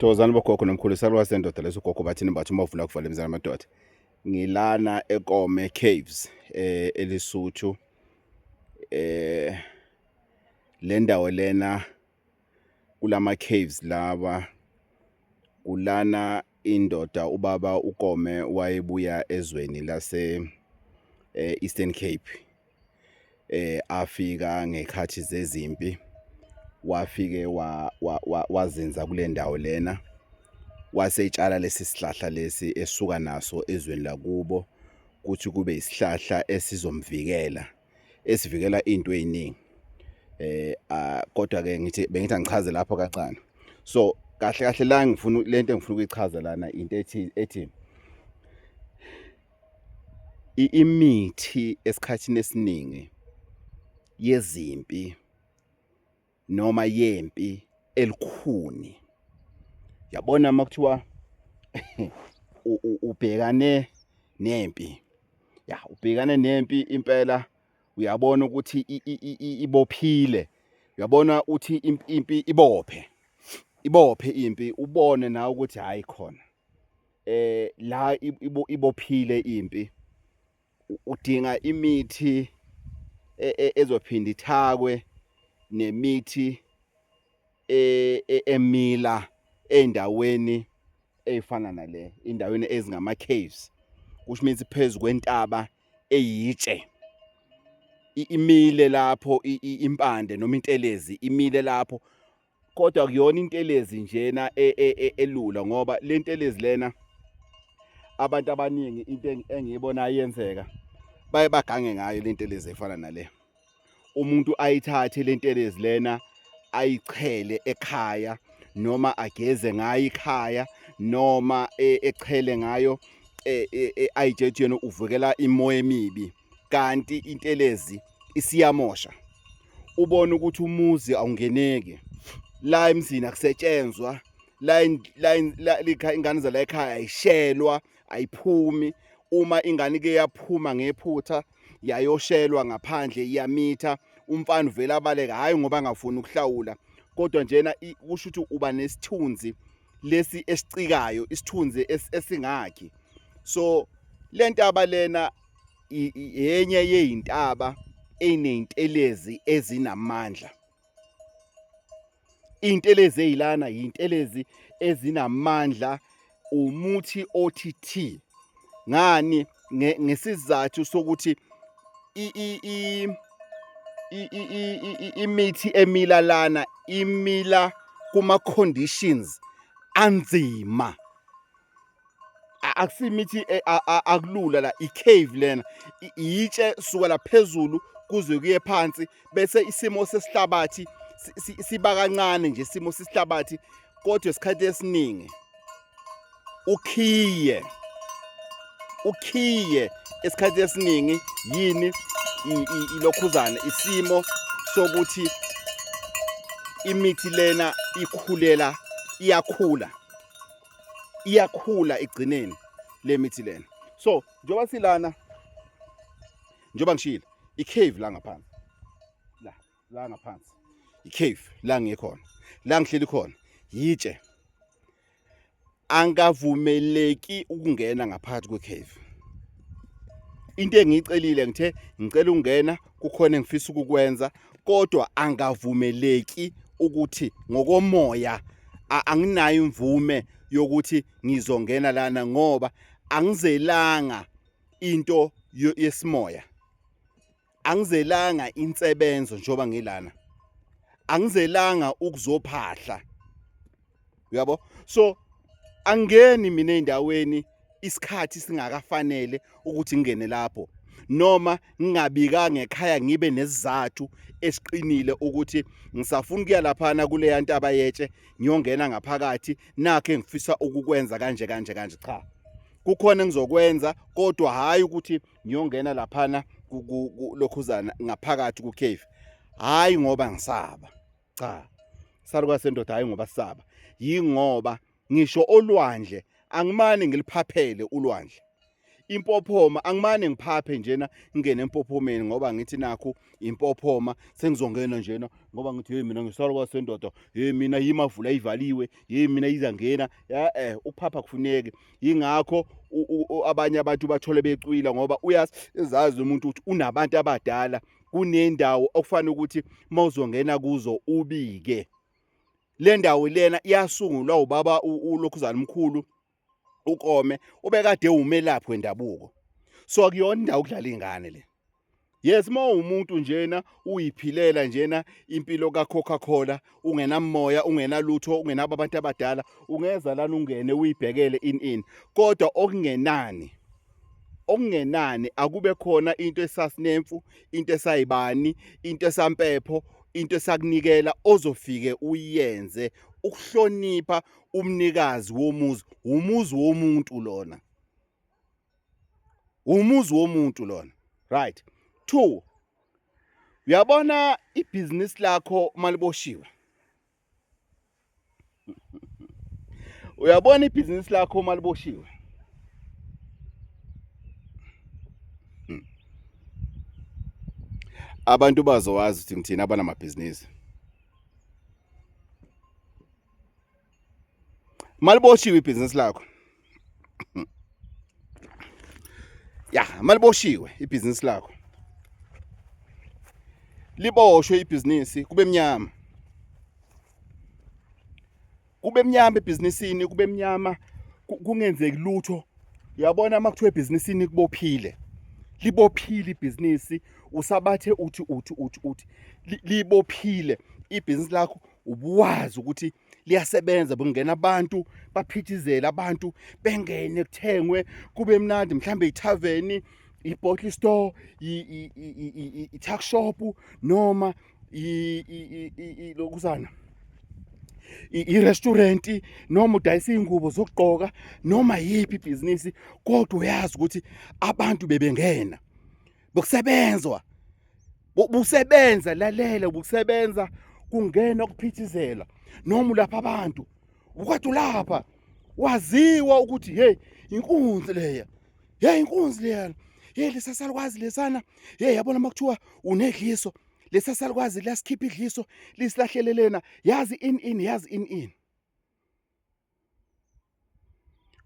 Thokozani bogogo nomkhulu, isalukazi sendoda leso gogo bathini bathi uma uvula kuvala emzini amadoda. Ngilana eKome Caves eLesotho. Le ndawo lena kulama caves lawa kulana indoda ubaba uKome wayebuya ezweni lase Eastern Cape. Afika ngekhathi zezimpi, wafike wazinza kule ndawo lena, wasetshala lesi sihlahla lesi esuka naso ezweni lakubo kuthi kube isihlahla esizomvikela, esivikela into eziningi. Kodwa ke ngithi bengithi angichaze lapho kancane. So kahle kahle la ngifuna lento engifuna ukuyichaza lana into ethi imithi esikhathini esiningi yezimpi noma yempi elikhuni. Yabona uma kuthiwa ubhekane nempi, ya ubhekane nempi impela, uyabona ukuthi ibophile, uyabona uthi impi ibophe, ibophe impi, ubone nawe ukuthi hhayi khona la ibophile impi. Udinga imithi ezophinda ithakwe nemithi emila ey'ndaweni ey'fana nale, ey'ndaweni ezingama-caves, kusho ukuthi phezu kwentaba eyitshe. Imile lapho impande noma intelezi imile lapho, kodwa akuyona intelezi njena elula, ngoba le ntelezi lena abantu abaningi into engiyibonayo yenzeka baye bagange ngayo le ntelezi efana nale. Umuntu ayithathe le ntelezi lena ayichele ekhaya, noma ageze ngayo ikhaya, noma echele ngayo, ayitshethi yena uvikela imoya emibi, kanti intelezi isiyamosha. Ubone ukuthi umuzi awungeneki la emzini, akusetshenzwa la, la ingane zala ekhaya ayishelwa, ayiphumi. Uma ingane ike yaphuma ngephutha yayoshelwa ngaphandle, iyamitha, umfana uvele abaleka, hhayi ngoba angafuni ukuhlawula, kodwa njena kusho ukuthi uba nesithunzi lesi esicikayo, isithunzi esingakhi. So le ntaba lena yenye yey'ntaba ey'ney'ntelezi ezinamandla. Iy'ntelezi ey'lana yiy'ntelezi ezinamandla, umuthi othi thi. Ngani? Ngesizathu sokuthi imithi emila lana imila kuma-conditions anzima. Akusimithi akulula la, i-cave lena itshe sukela phezulu kuze kuye phansi, bese isimo sesihlabathi siba kancane nje isimo sesihlabathi, kodwa isikhathi esiningi ukhiye isikhathi esiningi yini ilokhuzana isimo sokuthi imithi lena ikhulela, iyakhula, iyakhula igcineni le mithi lena. So njengoba silana, njengoba ngishilo, i-cave la ngaphansi, la ngaphansi i-cave la ngikhona, la ngihleli khona yitshe, angavumeleki ukungena ngaphakathi kwe-cave. Into engiyicelile, ngithe ngicela ukungena, kukhona engifisa ukukwenza, kodwa angavumeleki ukuthi ngokomoya anginayo imvume yokuthi ngizongena lana, ngoba angizelanga into yesimoya, angizelanga insebenzo njengoba ngilana, angizelanga ukuzophahla, uyabo. So angeni mina endaweni isikhathi singakafanele ukuthi ngingene lapho, noma ngingabikanga ekhaya ngibe nesizathu esiqinile ukuthi ngisafuna ukuya laphana kuleya ntaba yetshe, ngiyongena ngaphakathi, nakho engifisa ukukwenza kanje kanje kanje. Cha, kukhona engizokwenza, kodwa hhayi ukuthi ngiyongena laphana lokhuzana ngaphakathi ku-cave, hhayi ngoba ngisaba. Cha, salukazi sendoda, hhayi ngoba sisaba, yingoba ngisho olwandle angimane ngiliphaphele ulwandle. Impophoma angimane ngiphaphe njena ngingene empophomeni ngoba ngithi nakhu impophoma sengizongena njena ngoba ngithi hey mina ngisalukwazi sendoda, hey mina yimavula ivaliwe, hey mina izangena. Ya ukuphapha kufuneki. Yingakho abanye abantu bathole becwila ngoba uyazazi umuntu ukuthi unabantu abadala, kunendawo okufanele ukuthi mawuzongena kuzo ubike. Le ndawo lena yasungulwa ubaba uLokhuzana umkhulu uKome, ubekade umelaphi wendabuko. So akuyona indawo okudlala ingane le. Yes, uma uwumuntu njena uyiphilela njena impilo ka-Coca-Cola, ungenamoya, ungenalutho, ungenabo abantu abadala, ungeza lana ungene uyibhekele in in. Kodwa okungenani, okungenani akube khona into esasinemfu, into esayibani, into esampepho, into esakunikela ozofike uyenze ukuhlonipha umnikazi womuzi. Umuzi womuntu lona. Umuzi womuntu lona. Right. 2, uyabona ibhizinisi lakho maliboshiwe. Uyabona ibhizinisi lakho maliboshiwe. Abantu bazowazi ukuthi ngithina abanamabhizinisi. Maliboshiwe ibhizinisi lakho. Ya, maliboshiwe ibhizinisi lakho. Liboshwe ibhizinisi kube mnyama. Kube mnyama ebhizinisini, kube mnyama kungenzeki lutho. Uyabona uma kuthiwa ebhizinisini kubophile. Libophile ibhizinisi, usabathe uthi uthi uthi uthi libophile ibhizinisi lakho, ubuwazi ukuthi liyasebenza, bungena abantu baphithizele, abantu bengene kuthengwe kube mnandi, mhlambe ithaveni, i-bottle store, i-tuck shop, noma lokuzana i-restaurant, noma udayisa iy'ngubo zokugqoka, noma yiphi ibhizinisi, kodwa uyazi ukuthi abantu bebengena, bekusebenzwa, busebenza, lalela, busebenza, kungena ukuphithizela, noma ulapha abantu ukade ulapha waziwa ukuthi hey inkunzi leya, hey inkunzi leya, hey lesasalukwazi lesana, hey yabona makuthiwa unedliso lesasalukwazi lasikhipha idliso lisilahlele lena, yazi in in, yazi in in.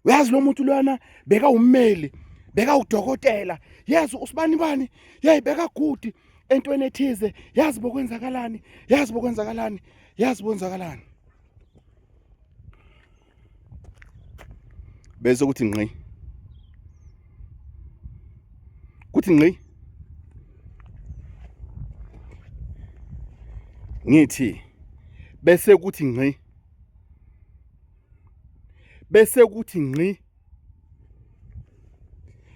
Uyazi lo muntu lwana beka ummeli, beka udokotela, yazi usibani bani, hey beka good entweni ethize, yazi bokwenzakalani, yazi bokwenzakalani, yazi bokwenzakalani. Bese kuthi ngqi, kuthi ngqi, ngithi bese kuthi ngqi, bese kuthi ngqi,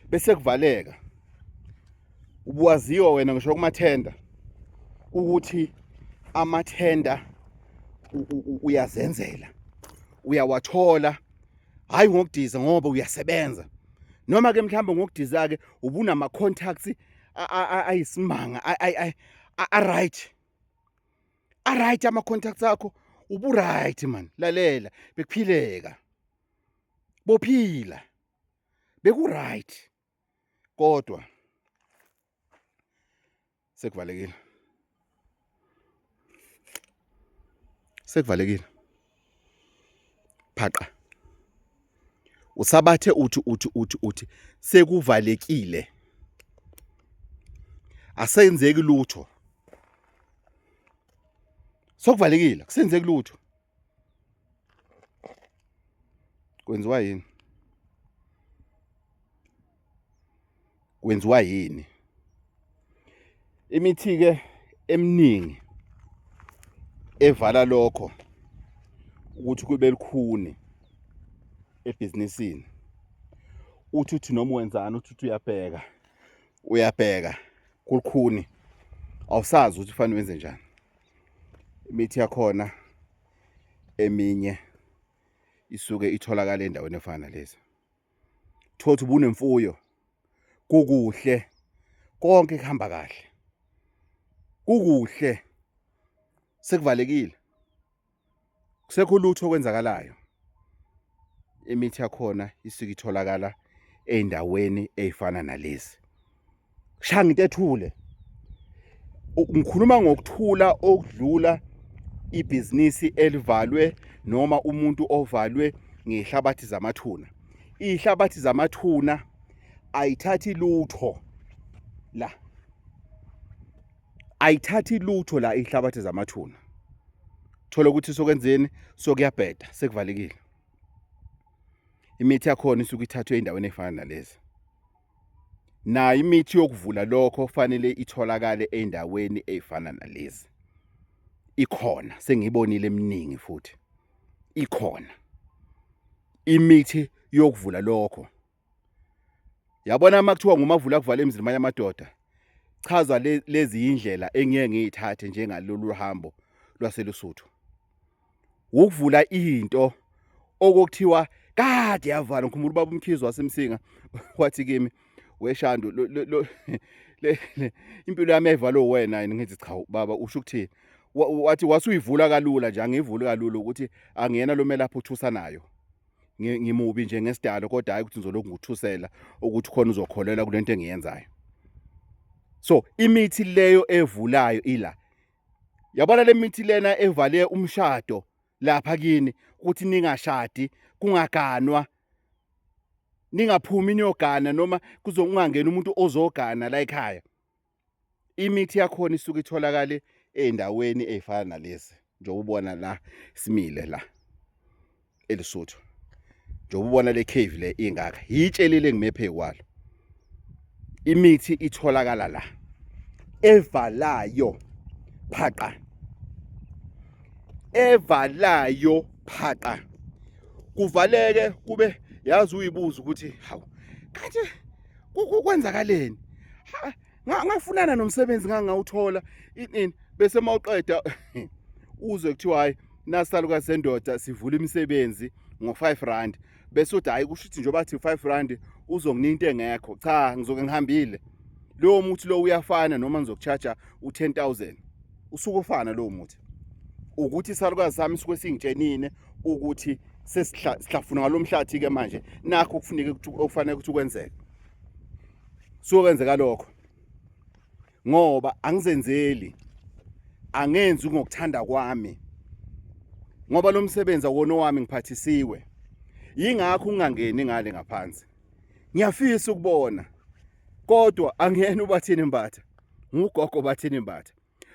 bese kuvaleka. Ubuwaziwa wena ngisho kumathenda ukuthi amathenda uyazenzela, uyawathola, hayi ngokudiza ngoba uyasebenza, noma ke mhlawumbe ngokudiza ke ubunama contacts ayisimanga, a right, a right ama contacts akho, ubu right man, lalela, bekuphileka, bophila, beku right, kodwa sekuvalekile, sekuvalekile phaqa. Usabathe uthi uthi uthi uthi sekuvalekile, asenzeki lutho, sokuvalekile, kusenzeki lutho. Kwenziwa yini? Kwenziwa yini? Imithi ke eminingi evala lokho ukuthi kube lukhuni ebhizinisini, uthi uthi noma wenzani, uthi uthi uyabheka, uyabheka kulukhuni, awusazi ukuthi kufanele wenze njani. Imithi yakhona eminye isuke itholakala endaweni efana nalezi. Thothi ubunemfuyo, kukuhle, konke kuhamba kahle, kukuhle, sekuvalekile, kusekho lutho okwenzakalayo. Imithi yakhona isuke itholakala ey'ndaweni ey'fana nalezi. Shaya into ethule. Ngikhuluma ngokuthula okudlula ibhizinisi elivalwe noma umuntu ovalwe ngey'hlabathi zamathuna. Iy'hlabathi zamathuna ayithathi lutho la. Ayithathi lutho la iy'hlabathi zamathuna. Thola ukuthi sokwenzeni sokuyabheda sekuvalekile. Imithi yakhona isuke ithathwe endaweni efana nalezi. Nayo imithi yokuvula lokho fanele itholakale ey'ndaweni ey'fana nalezi. Ikhona sengiyibonile eminingi futhi ikhona imithi yokuvula lokho. Yabona uma kuthiwa ngumavula kuvala emzini manye amadoda chaza lezi yindlela engiye ngiyithathe njengalolu hambo lwaseLusuthu. Ukuvula into okuthiwa kade yavala ngikhumbula ubaba uMkhize waseMsinga wathi kimi weshandu lo impilo yami yayivalwe wena yini ngithi cha baba usho ukuthini wathi wasuyivula kalula nje angiyivuli kalula ukuthi angiyena lo melaphi othusanayo ngimubi nje ngesidalo kodwa hayi ukuthi ngizolokhu ngikuthusela ukuthi khona uzokholelwa kulento engiyenzayo so imithi leyo evulayo ila yabona le mithi lena evale umshado lapha kini ukuthi ningashadi kungaganwa ningaphumi niyogana noma kuzokungangena umuntu ozogana la ekhaya imithi yakhona isuke itholakale ey'ndaweni ey'fana nalezi njengoba ubona la simile la eLesotho njengoba ubona le cave le ingaka yitshe leli engime phezu kwalo imithi itholakala la evalayo phaqa evalayo phaqa kuvaleke kube yazi uyibuza ukuthi hawu kanti kwenzakaleni ngafunana nomsebenzi ngangawuthola ini bese mawuqeda uzwe kuthiwa hayi nasalukazi sendoda sivula imisebenzi ngo-5 rand bese uthi hayi kusho ukuthi njengoba athi 5 rand uzonginika into engekho cha ngizoke ngihambile lowo muthi lo uyafana noma ngizokucharge u-10000 usuke ufana lowo muthi ukuthi isalukazi sami suke singitshenine ukuthi sesihlafuna ngalomhlathi ke manje nakho kufuneka okufanele ukuthi kwenzeke suke kwenzeka lokho ngoba angizenzeli angenzi ngokuthanda kwami ngoba lo msebenzi awona owami ngiphathisiwe yingakho ungangeni ngale ngaphansi ngiyafisa ukubona kodwa angiyena ubathini mbatha ngugogo bathini mbatha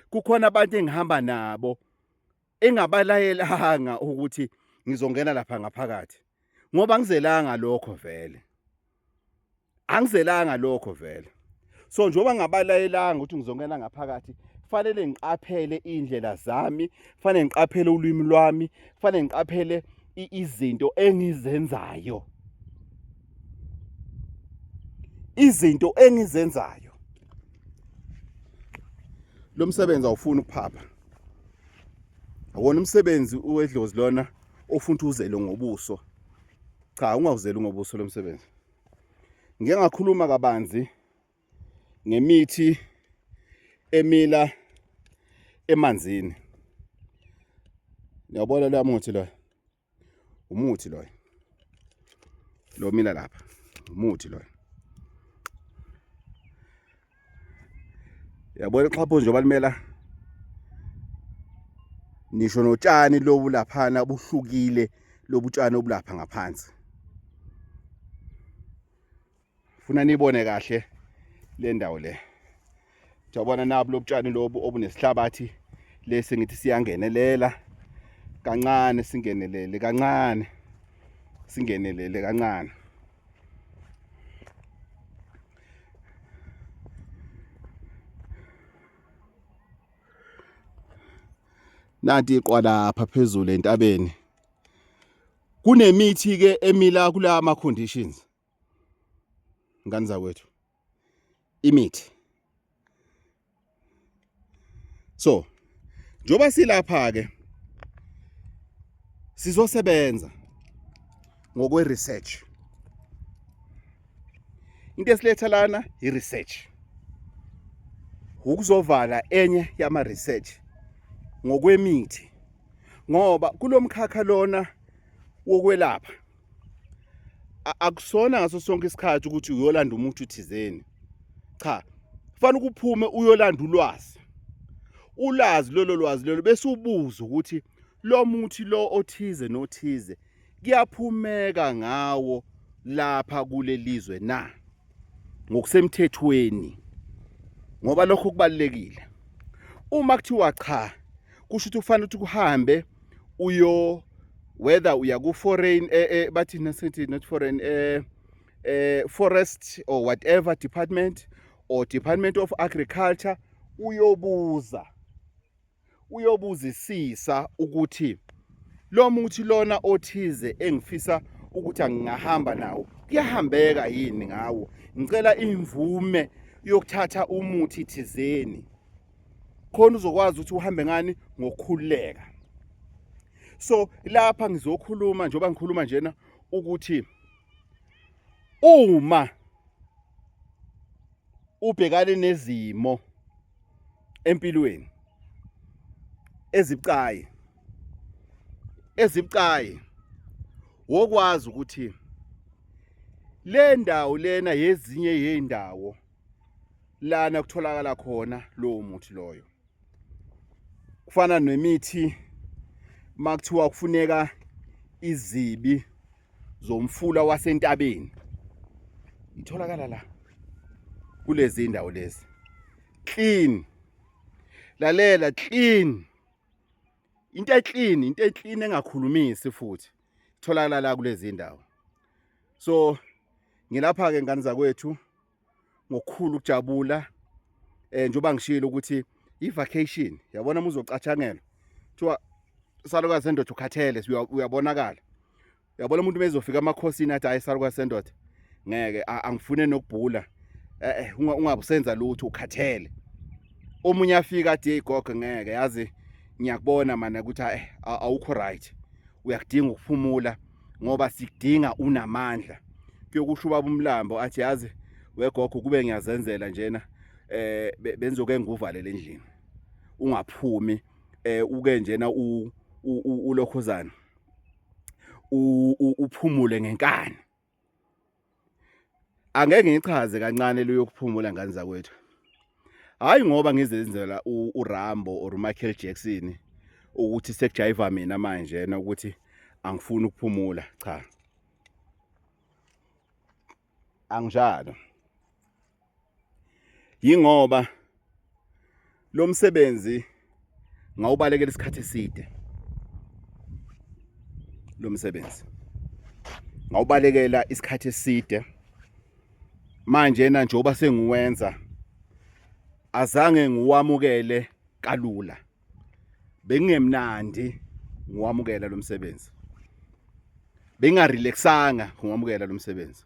kukhona abantu engihamba nabo engabalayelanga ukuthi ngizongena lapha ngaphakathi ngoba ngizelanga lokho vele angizelanga lokho vele so njengoba ngabalayelanga ukuthi ngizongena ngaphakathi fanele ngiqaphele indlela zami fanele ngiqaphele ulwimi lwami fanele ngiqaphele izinto engizenzayo izinto engizenzayo lo msebenzi awufuni ukuphapha awona umsebenzi wedlozi lona ofuna ukuthi uzele ngobuso cha ungawuzeli ngobuso lo msebenzi ngike ngakhuluma kabanzi ngemithi emila emanzini niyabona loya muthi loyo umuthi loyo lo mila lapha umuthi loyo yabona ixhaphozi njengoba limela nisho notshani lobu laphana buhlukile lobu tshani obulapha ngaphansi funa nibone kahle le ndawo le jabona nabu lobutshani lobu obunesihlabathi lesi ngithi siyangenelela kancane singenelele kancane singenelele kancane nanti iqwa lapha phezulu entabeni kunemithi ke emila kula ma conditions ngane zakwethu imithi so njoba silapha ke sizosebenza ngokwe research into esiletha lana i research ukuzovala enye yama research ngokwemithi ngoba kulomkhakha lona wokwelapha. Akusona ngaso sonke isikhathi ukuthi uyolanda umuthi thizeni. Cha, kufanele ukuphume uyolanda ulwazi. Ulazi lolo lwazi lolo bese ubuza ukuthi lo muthi lo othize nothize kuyaphumeka ngawo lapha kulelizwe na ngokusemthethweni, ngoba lokho kubalulekile. Uma kuthiwa cha, kusho ukuthi kufanele ukuthi kuhambe uyo, whether uya ku-foreign, bathi nasithi not foreign, forest or whatever department or Department of Agriculture, uyobuza, uyobuzisisa ukuthi lo muthi lona othize engifisa ukuthi angingahamba nawo kuyahambeka yini ngawo, ngicela imvume yokuthatha umuthi thizeni, khona uzokwazi ukuthi uhambe ngani ngokukhululeka. So lapha ngizokhuluma, njengoba ngikhuluma njena, ukuthi uma ubhekane nezimo empilweni ezibucayi ezibucayi, wokwazi ukuthi le ndawo lena yezinye yezindawo lana kutholakala khona lowo muthi loyo. Kufana nemithi makuthiwa kufuneka izibi zomfula wasentabeni, itholakala la kulezi ndawo lezi. Clean, lalela, clean, into eclean, into eclean engakhulumisi futhi itholakala la kulezi ndawo. So ngilapha ke ngane zakwethu ngokukhulu ukujabula, njengoba ngishilo ukuthi i-vacation, yabona, uma uzocatshangelwa kuthiwa salukazi sendoda ukhathele, uyabonakala. Uyabona umuntu mezofika amakhosini athi hayi salukazi sendoda ngeke angifune nokubhula, ungabe usenza lutho, ukhathele. Omunye afika athi hey gogo, ngeke, yazi ngiyakubona mana ukuthi awukho right, uyakudinga ukuphumula ngoba sikudinga unamandla. Kuyokusho ubaba uMlambo athi yazi wegogo, kube ngiyazenzela njena, benzoke nguvalele endlini ungaphumi, uke njena ulokhuzana uphumule ngenkani. Angeke ngichaze kancane leyokuphumula ngane zakwethu, hayi ngoba ngizenzela uRambo or uMichael Jackson ukuthi sekujayiva mina manje ukuthi angifuni ukuphumula. Cha, anginjalo. Yingoba lo msebenzi ngawubalekela isikhathi eside, lo msebenzi ngawubalekela isikhathi eside. Manje na njengoba sengiwenza, azange ngiwamukele kalula, bengingemnandi ngiwamukela lo msebenzi, bengingarelaxanga ngiwamukela lo msebenzi,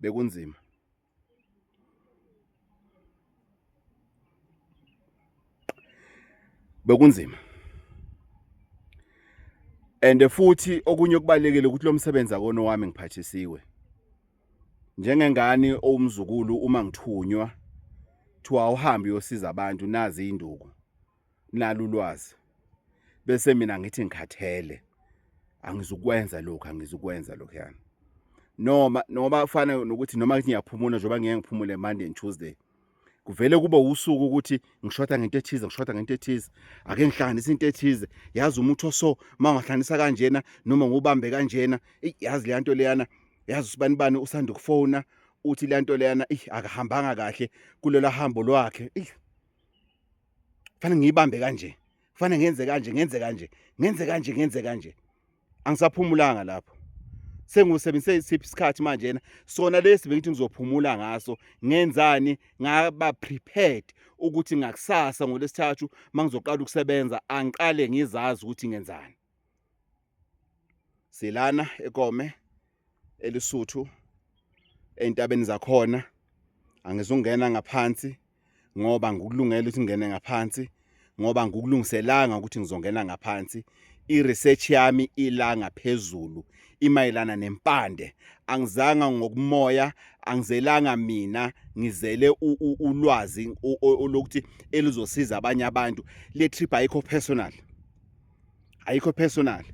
bekunzima. Bekunzima. And futhi okunye okubalekile ukuthi lo msebenzi akona wami, ngiphathisiwe. Njengengane owumzukulu, uma ngithunywa kuthiwa awuhambe uyosiza abantu, nazi induku, nalo ulwazi, bese mina ngithi ngikhathele, angizukwenza lokhu, angizukwenza lokhuyana. Noma kufana nokuthi noma ngiyaphumula, njengoba ngeke ngiphumule Monday and Tuesday, kuvele kube usuku ukuthi ngishoda ngento ethize, ngishoda ngento ethize, ake ngihlanganise into ethize, yazi umuthi oso uma ungahlanganisa kanjena noma ngubambe kanjena, yazi leya nto leyana, yazi usibani bani usanda ukufona uthi leya nto leyana akahambanga kahle kulela hambo lwakhe, kufanele ngiyibambe kanje, kufanele ngenze kanje, ngenze kanje, ngenze kanje, ngenze kanje. Angisaphumulanga lapho, sengusebenzise siphi isikhathi manje na sona lesi bengithi ngizophumula ngaso, ngenzani? Ngaba prepared ukuthi ngakusasa ngolesithathu mangizoqala ukusebenza angiqale ngizazi ukuthi ngenzani. Silana eKome eLisuthu entabeni zakhona, angizungena ngaphansi ngoba ngikulungele ukuthi ngingene ngaphansi, ngoba ngikulungiselanga ukuthi ngizongena ngaphansi. I-research yami ila ngaphezulu, imayelana nempande. Angizanga ngokumoya, angizelanga mina, ngizele ulwazi lokuthi elizosiza abanye abantu. Le trip ayikho personal, ayikho personal,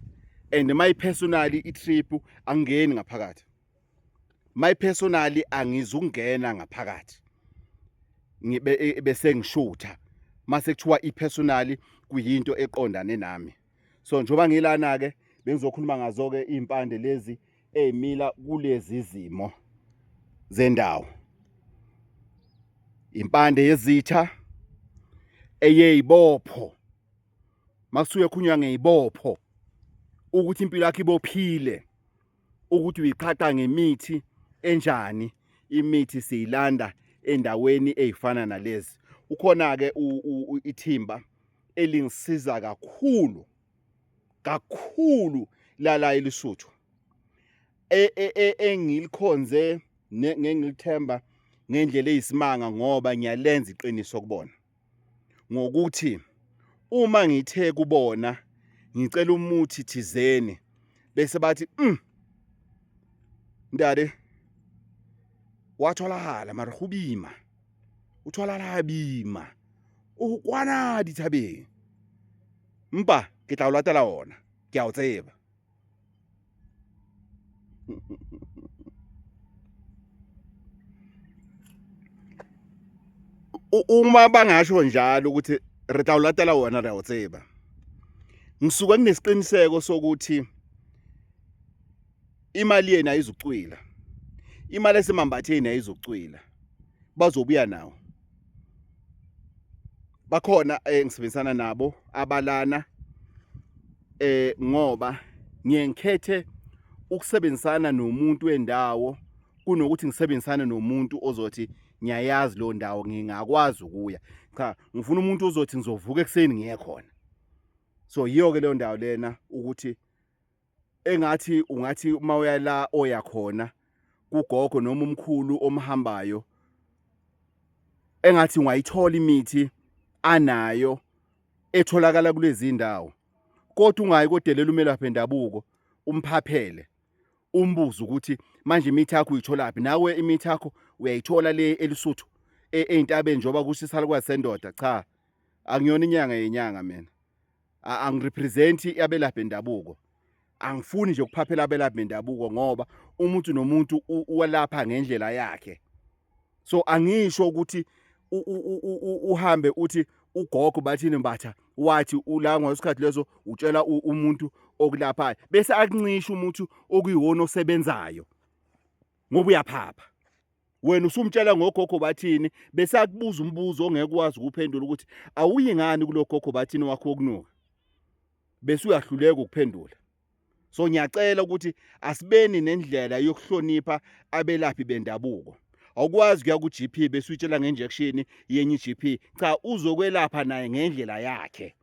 and my personally i-trip angeni ngaphakathi. My personally angizungena ngaphakathi ngibe bese ngishutha mase kuthiwa i-personally kuyinto eqondane nami. So njengoba ngilana ke bengizokhuluma ngazo ke impande lezi ezimila kulezi zimo zendawo. Impande yezitha, eyeyibopho, makusuke khunywa ngeyibopho ukuthi impilo yakho ibophile, ukuthi uyiqhaqha ngemithi enjani. Imithi siyilanda endaweni ey'fana nalezi. Ukhona-ke ithimba elingisiza kakhulu kakhulu lala eLesotho engilikhonze ngengilithemba ngendlela eyisimanga, ngoba ngiyalenza iqiniso kubona ngokuthi uma ngithe kubona ngicela umuthi thizeni, bese bathi ndade watholakala mara go boima, o tholakala boima o kwana dithabeng, mpa ke tla o latela ona, ke a o tseba. Uma bangasho njalo ukuthi re tla o latela wona, re a o tseba, ngisuke nginesiqiniseko sokuthi imali yena ayizucwila, imali esemambatheni ayizucwila, bazobuya nawo. Bakhona engisebenzisana nabo abalana ngoba ngiye ngikhethe ukusebenzisana nomuntu wendawo kunokuthi ngisebenzisane nomuntu ozothi ngiyayazi leyo ndawo ngingakwazi ukuya. Cha, ngifuna umuntu ozothi ngizovuka ekuseni ngiye khona. So yiyo-ke leyo ndawo lena ukuthi engathi ungathi uma uya la oya khona kugogo noma umkhulu omhambayo, engathi ungayithola imithi anayo etholakala kulezi ndawo, kodwa ungayi kodelela umelaphi wendabuko umphaphele umbuze ukuthi manje imithi yakho uyitholaphi. Nawe imithi yakho uyayithola le eLesotho ey'ntabeni njengoba kusho isalukwazi sendoda. Cha, angiyona inyanga yenyanga mina, angirepresenti abelaphi bendabuko, angifuni nje ukuphaphela abelaphi bendabuko ngoba umuntu nomuntu uwalapha ngendlela yakhe. So angisho ukuthi uhambe uthi ugogo bathini mbatha wathi ula ngesikhathi leso utshela umuntu okulaphayo, bese akuncisha umuthi okuyiwona osebenzayo ngoba uyaphapha. Wena usumtshela ngogogo bathini, bese akubuza umbuzo ongeke wazi ukuphendula ukuthi awuyi ngani kulo gogo bathini wakho wokunuka, bese uyahluleka ukuphendula. So ngiyacela ukuthi asibeni nendlela yokuhlonipha abelaphi bendabuko. Awukwazi kuya ku-GP bese uyitshela nge-injection yenye i-GP. Cha, uzokwelapha naye ngendlela yakhe.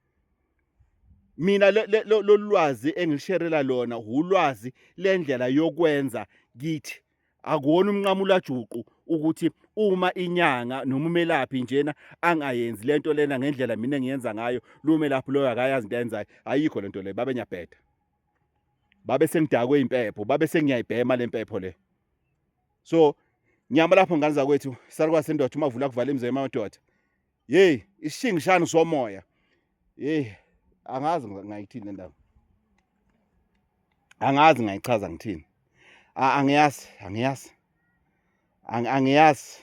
Mina lolu lwazi engilisherela lona ulwazi lendlela yokwenza kithi. Akuwona umnqamulajuqu ukuthi uma inyanga noma umelaphi njena angayenzi lento lena ngendlela mina engiyenza ngayo, lo melaphi loyo akayazi into ayenzayo. Ayikho lento le, babe ngiyabheda, babe sengidakwe impepho, babe sengiyayibhema le mpepho le. So ngiyama lapho ngane zakwethu, salukwazi sendoda umavula kuvala imizwa yamadoda. Hey, isishingishane somoya. Hey, angazi ngayithini le ndaba, angazi ngayichaza ngithini. Angiyazi, angiyazi, angiyazi,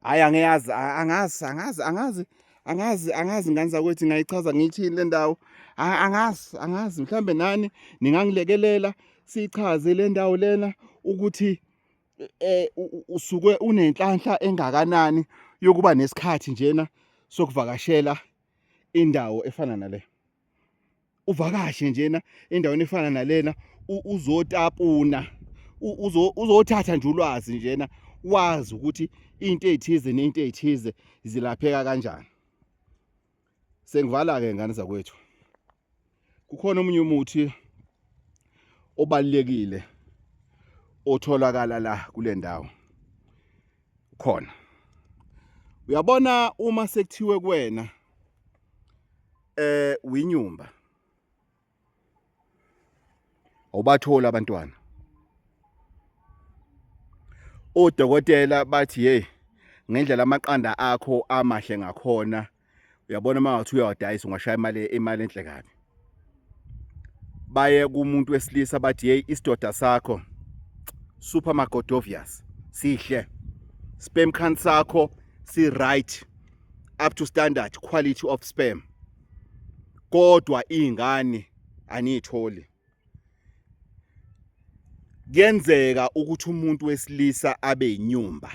hayi angiyazi, angazi, angazi, angazi, angazi, angazi ngane zakwethu ngayichaza ngiyithini le ndawo. Angazi, angazi, mhlambe nani ningangilekelela siyichaze le ndawo lena ukuthi usuke unenhlanhla engakanani yokuba nesikhathi njena sokuvakashela indawo efana nale. Uvakashe njena endaweni efana nalena, uzotapuna, uzothatha nje ulwazi njena, wazi ukuthi into ey'thize nento ey'thize zilapheka kanjani. Sengivala-ke ngane zakwethu, kukhona omunye umuthi obalulekile otholakala la kule ndawo khona. Uyabona uma sekuthiwe kuwena uyinyumba, awubatholi abantwana, odokotela bathi hey, ngendlela amaqanda akho amahle ngakhona, uyabona uma ngathi uyawadayisa ungashaya imali enhle kabi. Baye kumuntu wesilisa bathi hey, isidoda sakho super magodovius sihle sperm count sakho si right up to standard quality of sperm kodwa ingane aniyitholi. Kuyenzeka ukuthi umuntu wesilisa abe inyumba.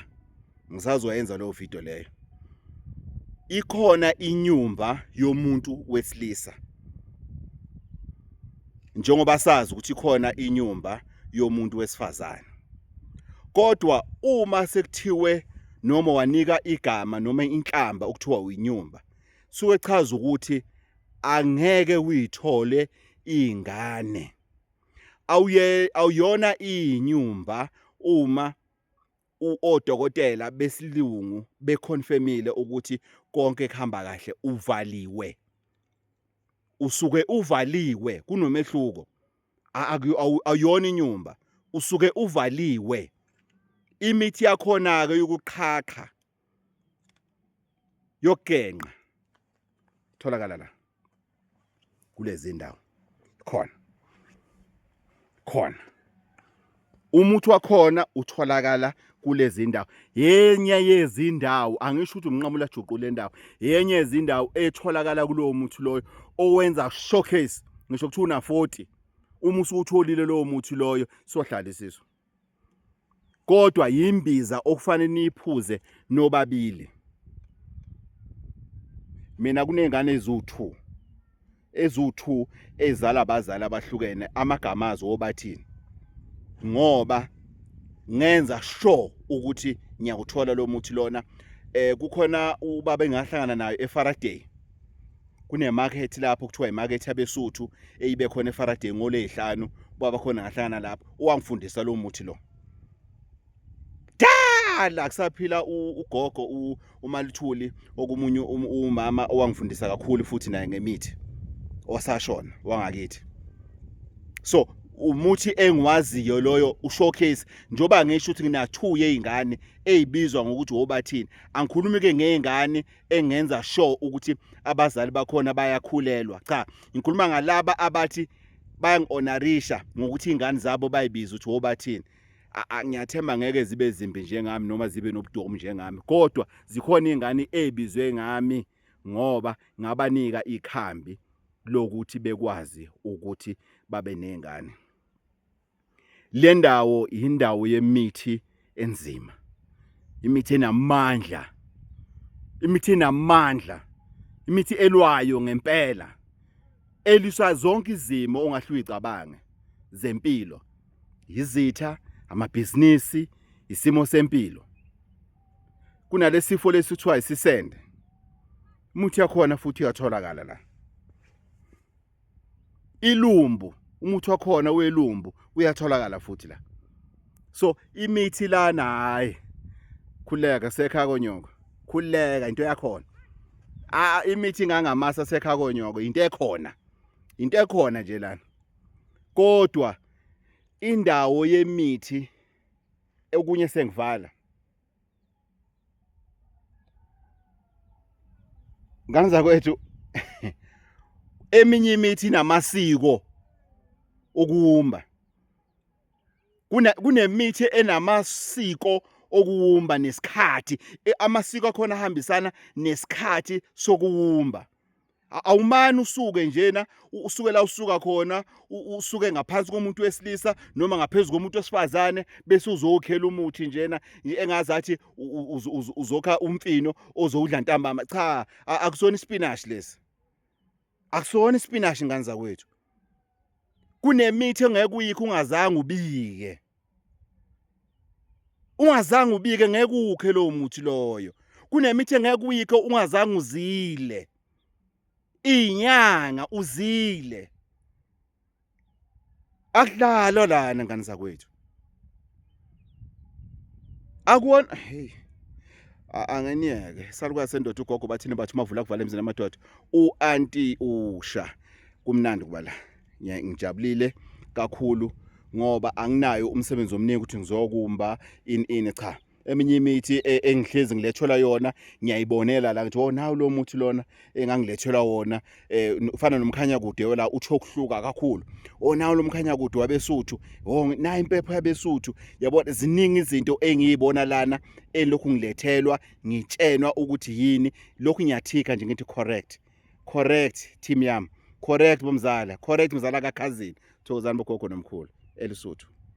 Ngisazoyenza leyo video leyo. Ikhona inyumba yomuntu wesilisa. Njengoba sazi ukuthi ikhona inyumba yomuntu wesifazane. Kodwa uma sekuthiwe noma wanika igama noma inhlamba okuthiwa uyinyumba, suke chaza ukuthi angeke uyithole ingane. Awuye awuyona inyumba uma odokotela besilungu beconfirmile ukuthi konke kuhamba kahle uvaliwe. Usuke uvaliwe kunomehluko. Awuyona inyumba usuke uvaliwe. Imithi yakhona-ke yokuqhaqha yokugenqa tholakala la kulezi ndawo khona khona umuthi wakhona utholakala kulezi ndawo. Yenye yezindawo, angisho ukuthi umnqamula juqu le ndawo, yenye yezindawo etholakala kulowo muthi loyo owenza showcase ngisho kuthiwa una 40 uma usuwutholile lowo muthi loyo sohlala isisu. Kodwa yimbiza okufanele niyiphuze nobabili. Mina kuney'ngane eziwu-2 eziwu-2 ezala abazali abahlukene amagama azo wobathini ngoba ngenza sure ukuthi ngiyakuthola lo muthi lona. Kukhona ubaba engahlangana nayo eFaraday, kunemarket lapho kuthiwa imarket yabeSuthu eyibe khona eFaraday ngoley'hlanu, ubaba khona ngahlangana lapho owangifundisa lo muthi lo. Dala kusaphila ugogo uMaluthuli okumunye umama owangifundisa kakhulu futhi naye ngemithi osashona wangakithi. So umuthi engiwaziyo loyo ushowcase njengoba ngisho ukuthi ngina 2 yezingane ezibizwa ngokuthi wobathini. Angikhulumi ke ngezingane engenza sure ukuthi abazali bakhona bayakhulelwa, cha, ngikhuluma ngalaba abathi bayangi-honorisha ngokuthi iy'ngane zabo bayibize ukuthi wobathini. Ngiyathemba ngeke zibe zimbi njengami noma zibe nobudomu njengami, kodwa zikhona iy'ngane ey'bizwe ngami ngoba ngabanika ikhambi lokuthi bekwazi ukuthi babe ney'ngane. Le ndawo indawo yemithi enzima, imithi enamandla, imithi enamandla, imithi elwayo ngempela, elwisa zonke izimo ongahle uyicabange zempilo, izitha, amabhizinisi, isimo sempilo. Kunalesifo lesi kuthiwa isisende, umuthi yakhona futhi uyatholakala la. Ilumbu, umuthi wakhona welumbu uyatholakala futhi la. So imithi lana hayi, khuleka sekhaya konyoko, khuleka into yakhona. Ah, imithi ngangamasa sekhaya konyoko into ekhona, into ekhona nje lana. Kodwa indawo yemithi okunye sengivala ngane zakwethu, eminye imithi inamasiko okuwumba. Kunemithi enamasiko okuwumba nesikhathi, amasiko akhona ahambisana nesikhathi sokuwumba. Awumane usuke njena usuke la usuka khona, usuke ngaphansi komuntu wesilisa noma ngaphezu komuntu wesifazane bese uzokhela umuthi njena engazathi uzokha umfino ozowudla ntambama. Cha, akusona ispinashi lesi, akusona ispinashi ngane zakwethu. Kunemithi engeke uyikho ungazange ubike, ungazange ubike ngeke ukhe lowo muthi loyo. Kunemithi engeke uyikho ungazange uzile inyanga, uzile. Akudlalwa lana ngane zakwethu, akuwona. Hey, angeniyeke salukazi sendoda ugogo bathini, bathi mavula kuvala emzini amadoda. U-anti usha kumnandi kuba la, ngijabulile kakhulu ngoba anginayo umsebenzi omningi ukuthi ngizokumba ini ini, cha. Eminye imithi e, engihlezi ngilethelwa yona ngiyayibonela la ngithi oh nawu lo muthi lona engangilethelwa wona eh ufana nomkhanya kude la utho okuhluka kakhulu. Oh nawu lo mkhanya kude wabesuthu. Oh nayi impepho yabesuthu. Yabona ziningi izinto engiyibona lana elokhu ngilethelwa ngitshenwa ukuthi yini lokhu ngiyathika nje ngithi correct. Correct team yami. Correct bomzala. Correct mzala kakhazini. Thokozani bogogo nomkhulu eLesotho.